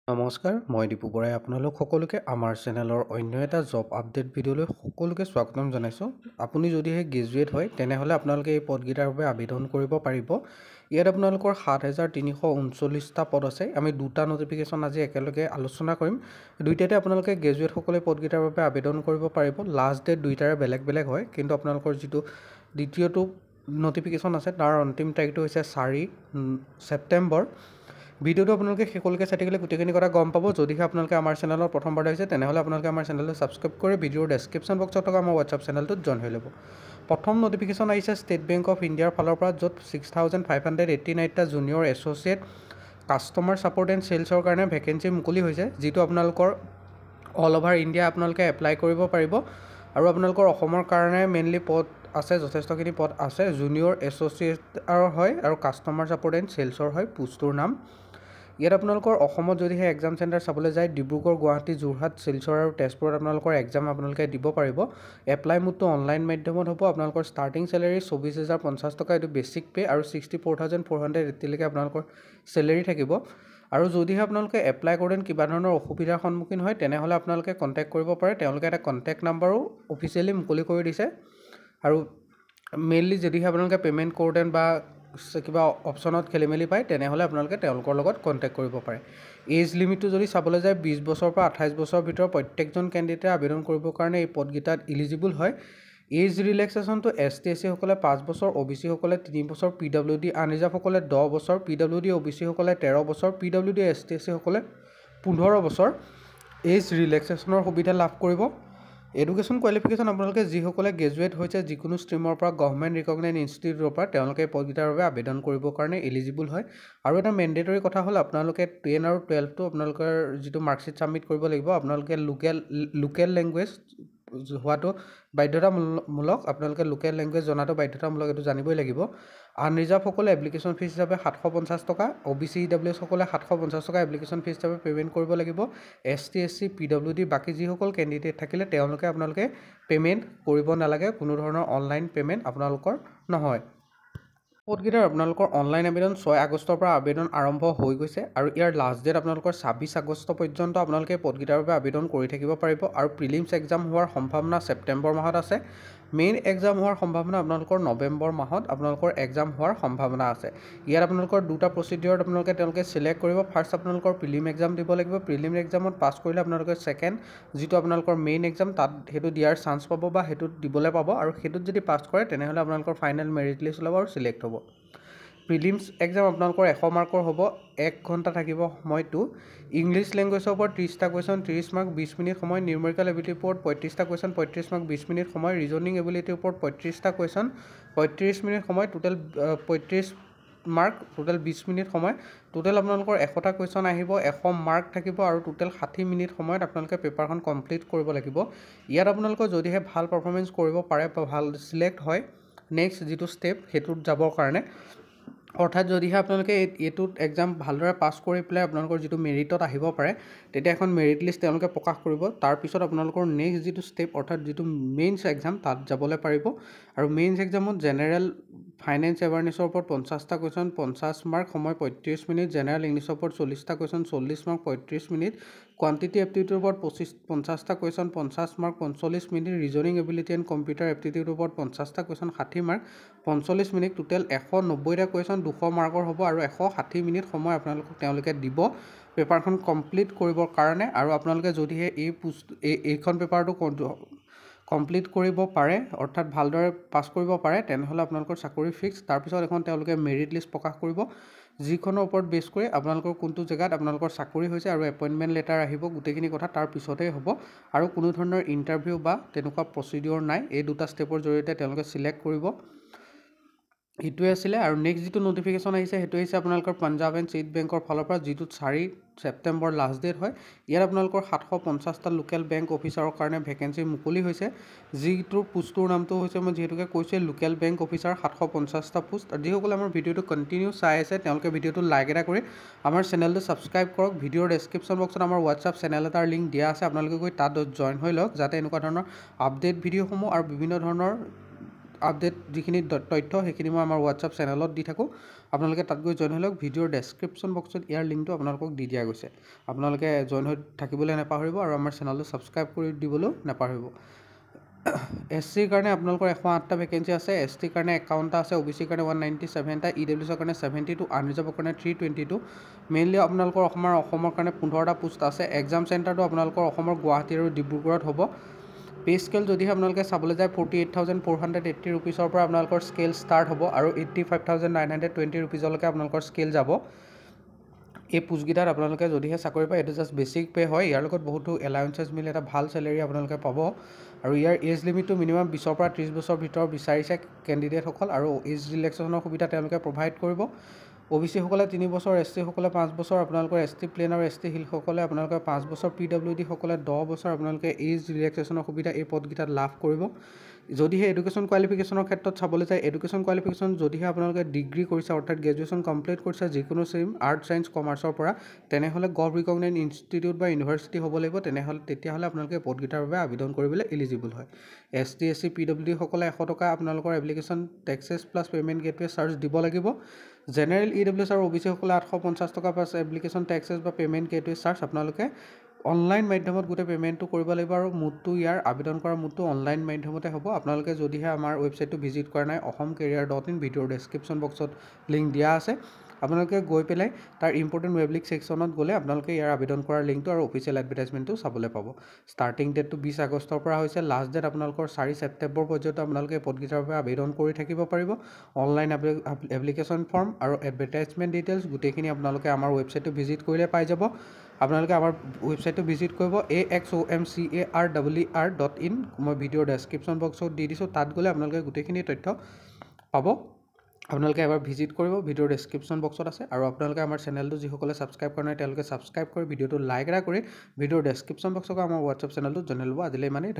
নমস্কাৰ, মই দীপু বৰাই আপোনালোক সকলোকে আমাৰ চেনেলৰ অন্য এটা জব আপডেট ভিডিঅ'লৈ সকলোকে স্বাগতম জনাইছোঁ। আপুনি যদিহে গ্ৰেজুৱেট হয়, তেনেহ'লে আপোনালোকে এই পদকেইটাৰ বাবে আবেদন কৰিব পাৰিব। ইয়াত আপোনালোকৰ 7339টা পদ আছে। আমি দুটা ন'টিফিকেশ্যন আজি একেলগে আলোচনা কৰিম। দুইটাতে আপোনালোকে গ্ৰেজুৱেটসকলে পদকেইটাৰ বাবে আবেদন কৰিব পাৰিব। লাষ্ট ডেট দুইটাৰে বেলেগ বেলেগ হয়, কিন্তু আপোনালোকৰ যিটো দ্বিতীয়টো ন'টিফিকেশ্যন আছে, তাৰ অন্তিম তাৰিখটো হৈছে 4 ছেপ্টেম্বৰ। ভিডিঅ'টো আপোনালোকে শেষলৈকে চাই থাকিলে গোটেইখিনি কথা গম পাব। যদিহে আপোনালোকে আমাৰ চেনেলত প্ৰথমবাৰ আহিছে, তেনেহ'লে আপোনালোকে আমাৰ চেনেলটো ছাবস্ক্ৰাইব কৰি ভিডিঅ'ৰ ডেছক্ৰিপশ্যন বক্সত থকা আমাৰ হোৱাটছআপ চেনেলটোত জইন হৈ ল'ব। প্ৰথম ন'টিফিকেশ্যন আহিছে ষ্টেট বেংক অফ ইণ্ডিয়াৰ ফালৰ পৰা, য'ত 6589টা junior associate customer support and চেলছৰ কাৰণে ভেকেঞ্চি মুকলি হৈছে, যিটো আপোনালোকৰ অল অভাৰ ইণ্ডিয়া আপোনালোকে এপ্লাই কৰিব পাৰিব। আৰু আপোনালোকৰ অসমৰ কাৰণে মেইনলি পদ আছে, যথেষ্টখিনি পদ আছে। জুনিয়ৰ এছ'চিয়েটৰ হয় আৰু কাষ্টমাৰ ছাপৰ্ট এণ্ড চেলছৰ হয় পোষ্টটোৰ নাম। ইয়াত আপোনালোকৰ অসমত যদিহে এক্সাম চেণ্টাৰ চাবলৈ যায়, ডিব্ৰুগড়, গুৱাহাটী, যোৰহাট, শিলচৰ আৰু তেজপুৰত আপোনালোকৰ এক্সাম আপোনালোকে দিব পাৰিব। এপ্লাই মোডটো অনলাইন মাধ্যমত হ'ব। আপোনালোকৰ ষ্টাৰ্টিং চেলেৰি 24,050 টকা, এইটো বেছিক পে', আৰু 64,480লৈকে আপোনালোকৰ চেলেৰি থাকিব। আৰু যদিহে আপোনালোকে এপ্লাই কৰোঁতে কিবা ধৰণৰ অসুবিধাৰ সন্মুখীন হয়, তেনেহ'লে আপোনালোকে কণ্টেক্ট কৰিব পাৰে। তেওঁলোকে এটা কণ্টেক্ট নাম্বাৰো অফিচিয়েলি মুকলি কৰি দিছে। আৰু মেইনলি যদিহে আপোনালোকে পে'মেণ্ট কৰোঁতে বা কিবা অপশ্যনত খেলি মেলি পায়, তেনেহ'লে আপোনালোকে তেওঁলোকৰ লগত কণ্টেক্ট কৰিব পাৰে। এজ লিমিটটো যদি চাবলৈ যায়, 20 বছৰৰ পৰা 28 বছৰৰ ভিতৰত প্ৰত্যেকজন কেণ্ডিডেটে আবেদন কৰিবৰ কাৰণে এই পদকেইটাত ইলিজিবল হয়। এজ ৰিলেক্সেশ্যনটো এছ টি, এছ চিসকলে 5 বছৰ, অ' বি চিসকলে 3 বছৰ, পি ডাব্লিউ ডি আনৰিজাৰ্ভসকলে 10 বছৰ, P W D, O' B চিসকলে 13 বছৰ, P W D, S T, S চিসকলে 15 বছৰ এজ ৰিলেক্সেশ্যনৰ সুবিধা লাভ কৰিব। এডুকেশ্যন কোৱালিফিকেশ্যন, আপোনালোকে যিসকলে গ্ৰেজুৱেট হৈছে যিকোনো ষ্ট্ৰীমৰ পৰা, গভমেণ্ট ৰিকগনাইজ ইনষ্টিটিউটৰ পৰা, তেওঁলোকে এই পদকেইটাৰ বাবে আবেদন কৰিবৰ কাৰণে এলিজিবল হয়। আৰু এটা মেণ্ডেটৰী কথা হ'ল, আপোনালোকে 10 আৰু 12টো আপোনালোকৰ যিটো মাৰ্কশ্বিট ছাবমিট কৰিব লাগিব, আপোনালোকে লোকেল লেংগুৱেজ হোৱাটো বাধ্যতামূলক। আপোনালোকে লোকেল লেংগুৱেজ জনাটো বাধ্যতামূলক, এইটো জানিবই লাগিব। আনৰিজাৰ্ভসকলে এপ্লিকেশ্যন ফিজ হিচাপে 750 টকা, অ' বি চি, ই ডাব্লিউ এছসকলে 750 টকা এপ্লিকেশ্যন ফিজ হিচাপে পে'মেণ্ট কৰিব লাগিব। S T, S C, P W D, বাকী যিসকল কেণ্ডিডেট থাকিলে, তেওঁলোকে আপোনালোকে পে'মেণ্ট কৰিব নালাগে। কোনো ধৰণৰ অনলাইন পে'মেণ্ট আপোনালোকৰ নহয়। পদকেইটাৰ আপোনালোকৰ অনলাইন আবেদন 6 আগষ্টৰ পৰা আবেদন আৰম্ভ হৈ গৈছে আৰু ইয়াৰ লাষ্ট ডেট আপোনালোকৰ 26 আগষ্ট পৰ্যন্ত আপোনালোকে পদকেইটাৰ বাবে আবেদন কৰি থাকিব পাৰিব। আৰু প্ৰিলিমছ এক্সাম হোৱাৰ সম্ভাৱনা ছেপ্টেম্বৰ মাহত আছে। মেইন এক্সাম হোৱাৰ সম্ভাৱনা আপোনালোকৰ নৱেম্বৰ মাহত আপোনালোকৰ এক্সাম হোৱাৰ সম্ভাৱনা আছে। ইয়াত আপোনালোকৰ দুটা প্ৰচিডিউৰত আপোনালোকে তেওঁলোকে চিলেক্ট কৰিব। ফাৰ্ষ্ট আপোনালোকৰ প্ৰিলিম এক্সাম দিব লাগিব। প্ৰিলিম এক্সামত পাছ কৰিলে আপোনালোকে ছেকেণ্ড যিটো আপোনালোকৰ মেইন এক্সাম, তাত সেইটো দিয়াৰ চান্স পাব বা সেইটোত দিবলৈ পাব। আৰু সেইটোত যদি পাছ কৰে, তেনেহ'লে আপোনালোকৰ ফাইনেল মেৰিট লিষ্ট ওলাব আৰু চিলেক্ট হ'ব। প্ৰিলিমছ এক্সাম আপোনালোকৰ 100 মাৰ্কৰ হ'ব, এক ঘণ্টা থাকিব সময়টো। ইংলিছ লেংগুৱেজৰ ওপৰত 30টা কুৱেশ্যন, 30 মাৰ্ক, 20 মিনিট সময়। নিউমেৰিকেল এবিলিটিৰ ওপৰত 35টা কুৱেশ্যন, 35 মাৰ্ক, 20 মিনিট সময়। ৰিজনিং এবিলিটিৰ ওপৰত 35টা কুৱেশ্যন, 35 মিনিট সময়, টোটেল 35 মাৰ্ক, টোটেল 20 মিনিট সময়। টোটেল আপোনালোকৰ 100টা কুৱেশ্যন আহিব, 100 মাৰ্ক থাকিব আৰু টোটেল 60 মিনিট সময়ত আপোনালোকে পেপাৰখন কমপ্লিট কৰিব লাগিব। ইয়াত আপোনালোকৰ যদিহে ভাল পাৰফৰ্মেঞ্চ কৰিব পাৰে বা ভাল চিলেক্ট হয় নেক্সট যিটো ষ্টেপ সেইটোত যাবৰ কাৰণে, অৰ্থাৎ যদিহে আপোনালোকে এইটোত এক্সাম ভালদৰে পাছ কৰি পেলাই আপোনালোকৰ যিটো মেৰিটত আহিব পাৰে, তেতিয়া এখন মেৰিট লিষ্ট তেওঁলোকে প্ৰকাশ কৰিব। তাৰপিছত আপোনালোকৰ নেক্সট যিটো ষ্টেপ, অৰ্থাৎ যিটো মেইনছ এক্সাম, তাত যাবলৈ পাৰিব। আৰু মেইনছ এক্সামত জেনেৰেল ফাইনেন্স এৱাৰনেছৰ ওপৰত 50টা কুৱেশ্যন, 50 মাৰ্ক, সময় 35 মিনিট। জেনেৰেল ইংলিছৰ ওপৰত 40টা কুৱেশ্যন, 40 মাৰ্ক, 35 মিনিট। কোৱাণ্টিটি এপ্টিটিউডৰ ওপৰত 50টা question, 50 mark, 45 minute. Reasoning ability and computer এপ্টিটিউডৰ ওপৰত 50টা কুৱেশ্যন, 60 মাৰ্ক, 45 মিনিট। টোটেল 190টা কুৱেশ্যন 200 মাৰ্কৰ হ'ব আৰু 160 মিনিট সময় আপোনালোকক তেওঁলোকে দিব পেপাৰখন কমপ্লিট কৰিবৰ কাৰণে। আৰু আপোনালোকে যদিহে এই পোষ্ট এইখন পেপাৰটো কমপ্লিট কৰিব পাৰে, অৰ্থাৎ ভালদৰে পাছ কৰিব পাৰে, তেনেহ'লে আপোনালোকৰ চাকৰি ফিক্স। তাৰপিছত এখন তেওঁলোকে মেৰিট লিষ্ট প্ৰকাশ কৰিব, যিখনৰ ওপৰত বেছ কৰি আপোনালোকৰ কোনটো জেগাত আপোনালোকৰ চাকৰি হৈছে আৰু এপইণ্টমেণ্ট লেটাৰ আহিব। গোটেইখিনি কথা তাৰ পিছতেই হ'ব আৰু কোনো ধৰণৰ ইণ্টাৰভিউ বা তেনেকুৱা প্ৰচিডিঅ'ৰ নাই। এই দুটা ষ্টেপৰ জৰিয়তে তেওঁলোকে চিলেক্ট কৰিব। এইটোৱে আছিলে। আৰু নেক্সট যিটো ন'টিফিকেশ্যন আহিছে, সেইটো আহিছে আপোনালোকৰ পাঞ্জাৱ এণ্ড ষ্টেট বেংকৰ ফালৰ পৰা, যিটোত 4 ছেপ্টেম্বৰ লাষ্ট ডেট হয়। ইয়াত আপোনালোকৰ 750টা লোকেল বেংক অফিচাৰৰ কাৰণে ভেকেঞ্চি মুকলি হৈছে, যিটোৰ পোষ্টটোৰ নামটো হৈছে, মই যিহেতুকে কৈছোঁৱেই, লোকেল বেংক অফিচাৰ, 750টা পোষ্ট। আৰু যিসকলে আমাৰ ভিডিঅ'টো কণ্টিনিউ চাই আছে, তেওঁলোকে ভিডিঅ'টো লাইক এটা কৰি আমাৰ চেনেলটো ছাবস্ক্ৰাইব কৰক। ভিডিঅ'ৰ ডেছক্ৰিপশ্যন বক্সত আমাৰ হোৱাটছআপ চেনেল এটাৰ লিংক দিয়া আছে। আপোনালোকে গৈ তাত জইন হৈ লওক, যাতে এনেকুৱা ধৰণৰ আপডেট ভিডিঅ'সমূহ আৰু বিভিন্ন ধৰণৰ আপডেট যিখিনি তথ্য, সেইখিনি মই আমাৰ হোৱাটছআপ চেনেলত দি থাকোঁ। আপোনালোকে তাত গৈ জইন হৈ লওক। ভিডিঅ'ৰ ডেছক্ৰিপশ্যন বক্সত ইয়াৰ লিংকটো আপোনালোকক দি দিয়া গৈছে। আপোনালোকে জইন হৈ থাকিবলৈ নাপাহৰিব আৰু আমাৰ চেনেলটো ছাবস্ক্ৰাইব কৰি দিবলৈও নাপাহৰিব। এছ চিৰ কাৰণে আপোনালোকৰ 108টা ভেকেঞ্চি আছে, এছ টিৰ কাৰণে 51টা আছে, অ' বি চিৰ কাৰণে 197টা, ই ডব্লিউ এছৰ কাৰণে 72, আনৰিজাৰ্ভৰ কাৰণে 322। মেইনলি আপোনালোকৰ অসমৰ কাৰণে 15টা পোষ্ট আছে। এক্সাম চেণ্টাৰটো আপোনালোকৰ অসমৰ গুৱাহাটী আৰু ডিব্ৰুগড়ত হ'ব। পে' স্কেল যদিহে আপোনালোকে চাবলৈ যায়, 48,480 ৰুপিজৰ পৰা আপোনালোকৰ স্কেল ষ্টাৰ্ট হ'ব আৰু 85,920 ৰুপিজলৈকে আপোনালোকৰ স্কেল যাব। এই পোষ্টকেইটাত আপোনালোকে যদিহে চাকৰি পায়, এইটো জাষ্ট বেছিক পে' হয়। ইয়াৰ লগত বহুতো এলাউঞ্চেছ মিলি এটা ভাল চেলেৰি আপোনালোকে পাব। আৰু ইয়াৰ এজ লিমিটটো মিনিমাম 20ৰ পৰা 30 বছৰৰ ভিতৰত বিচাৰিছে কেণ্ডিডেটসকল আৰু এজ ৰিলেক্সেশ্যনৰ সুবিধা তেওঁলোকে প্ৰভাইড কৰিব। অ' বি চিসকলে 3 বছৰ, এছ চিসকলে 5 বছৰ, আপোনালোকৰ এছ টি প্লেন আৰু এছ টি হিলসকলে আপোনালোকে 5 বছৰ, পি ডাব্লিউ ডিসকলে 10 বছৰ আপোনালোকে এজ ৰিলেক্সেশ্যনৰ সুবিধা এই পদকেইটাত লাভ কৰিব। যদিহে এডুকেশ্যন কোৱালিফিকেশ্যনৰ ক্ষেত্ৰত চাবলৈ যায়, এডুকেশ্যন কোৱালিফিকেশ্যন যদিহে আপোনালোকে ডিগ্ৰী কৰিছে, অৰ্থাৎ গ্ৰেজুৱেশ্যন কমপ্লিট কৰিছে যিকোনো ষ্ট্ৰীম আৰ্টছ, ছায়েন্স, কমাৰ্চৰ পৰা, তেনেহ'লে গভ ৰিকগনাইজ ইনষ্টিটিউট বা ইউনিভাৰ্চিটি হ'ব লাগিব। তেতিয়াহ'লে আপোনালোকে পদকেইটাৰ বাবে আবেদন কৰিবলৈ এলিজিবল হয়। S T, S C, P W ডিসকলে 100 টকা আপোনালোকৰ application taxes plus payment gateway charge দিব লাগিব। জেনেৰেল, ই ডাব্লিউ এছ আৰু অ' বি চিসকলে 850 টকা প্লাছ এপ্লিকেশ্যন টেক্সেছ বা পে'মেণ্ট গেটৱে চাৰ্জ আপোনালোকে অনলাইন মাধ্যমত গোটেই পে'মেণ্টটো কৰিব লাগিব। আৰু মোডটো, ইয়াৰ আবেদন কৰা মোডটো অনলাইন মাধ্যমতে হ'ব। আপোনালোকে যদিহে আমাৰ ৱেবছাইটটো ভিজিট কৰা নাই, অসম কেৰিয়াৰ.ইন, ভিডিঅ'ৰ ডেছক্ৰিপশ্যন বক্সত লিংক দিয়া আছে। আপোনালোকে গৈ পেলাই তাৰ ইম্পৰ্টেণ্ট ৱেব লিংক ছেকশ্যনত গ'লে আপোনালোকে ইয়াৰ আবেদন কৰাৰ লিংকটো আৰু অফিচিয়েল এডভাৰটাইজমেণ্টটো চাবলৈ পাব। ষ্টাৰ্টিং ডেটটো 20 আগষ্টৰ পৰা হৈছে, লাষ্ট ডেট আপোনালোকৰ 4 ছেপ্টেম্বৰ পৰ্যন্ত আপোনালোকে এই পদকেইটাৰ বাবে আবেদন কৰি থাকিব পাৰিব। অনলাইন এপ্লিকেশ্যন ফৰ্ম আৰু এডভাৰটাইজমেণ্ট ডিটেইলছ গোটেইখিনি আপোনালোকে আমাৰ ৱেবছাইটটো ভিজিট কৰিলে পাই যাব। আপোনালোকে আমাৰ ৱেবছাইটটো ভিজিট কৰিব, axomcareer.in। মই ভিডিঅ'ৰ ডেছক্ৰিপশ্যন বক্সত দি দিছোঁ। তাত গ'লে আপোনালোকে গোটেইখিনি তথ্য পাব। আপোনালোকে এবাৰ ভিজিট কৰিব, ভিডিঅ'ৰ ডেছক্ৰিপশ্যন বক্সত আছে। আৰু আপোনালোকে আমাৰ চেনেলটো যিসকলে ছাবস্ক্ৰাইব কৰা নাই, তেওঁলোকে ছাবস্ক্ৰাইব কৰি, ভিডিঅ'টো লাইক এটা কৰি, ভিডিঅ'ৰ ডেছক্ৰিপশ্যন বক্সত আমাৰ হোৱাটছএপ চেনেলটো জনাই ল'ব। আজিলৈ ইমানেই।